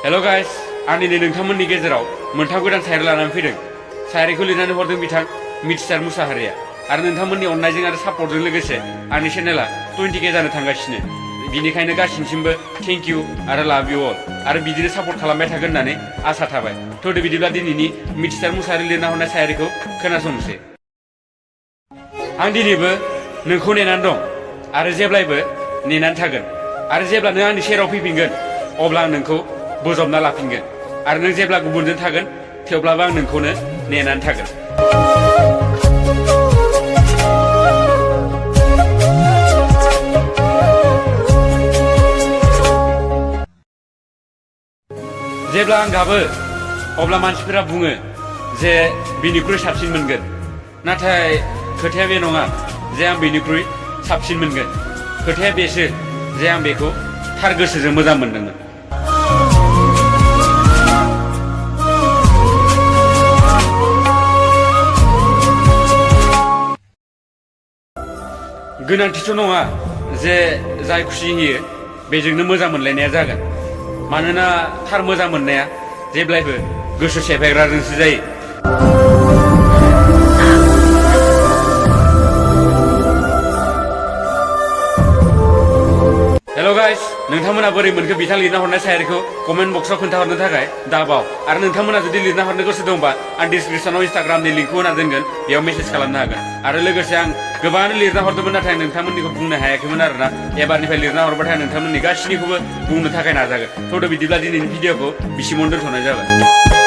हेल' guys आं दिनै नोंथांमोननि गेजेराव मोनथाम गोदान सायरि लानानै फैदों। सायरिखौ लिरनानै हरदों बिथां मिथिसार मुसाहारिया आरो नोंथांमोननि अननायजों आरो सापर्टजों लोगोसे आंनि चेनेला 20K जानो थांगासिनो। बिनिखायनो गासिनिसिमबो थेंक इउ आरो लाभ इउ अल आरो बिदिनो सापर्ट खालामबाय थागोन होननानै आसा थाबाय। थौदो बिदिब्ला दिनैनि मिथिसार मुसाहारि लिरना हरनाय सायरिखौ खोनासंनोसै। आं दिनैबो नोंखौ नेनानै दं आरो जेब्लायबो नेनानै थागोन आरो जेब्ला नों आंनि सेराव फैफिनगोन अब्ला आं नोंखौ बोजबना लाफिनगोन आरो नों जेब्ला गुबुनजों थागोन थेवब्लाबो आं नोंखौनो नेनानै थागोन। जेब्ला आं गाबो अब्ला मानसिफोरा बुङो जे बिनिख्रुइ साबसिन मोनगोन, नाथाय खोथाया बे नङा जे आं बिनिख्रुइ साबसिन मोनगोन। खोथाया बेसो जे आं बेखौ थार गोसोजों मोजां मोनदोंमोन। गोनांथिथ' नङा जे जाय खुसि होयो बेजोंनो मोजां मोनलायनाया जागोन, मानोना थार मोजां मोननाया जेब्लायबो गोसो सेफायग्राजोंसो जायो। हेल' गाइस, नोंथांमोना बोरै मोनखो बिथां लिरना हरनाय सायरिखौ कमेन्ट बक्सआव खोन्थाहरनो थाखाय दाबाव। आरो नोंथांमोना जुदि लिरना हरनो गोसो दंबा आं डिसक्रिपसनाव इन्स्टाग्रामनि लिंकखौ होना दोनगोन, बेयाव मेसेज खालामनो हागोन। आरो लोगोसे आं गोबाङानो लिरना हरदोंमोन नाथाय नोंथांमोननिखौ बुंनो हायाखैमोन आरोना। एबारनिफ्राय लिरना हरबाथाय नोंथांमोननि गासैनिखौबो बुंनो थाखाय नाजागोन। थौदो बिदिब्ला दिनैनि भिडिअखौ बिसिमावनो दोनथ'नाय जाबाय।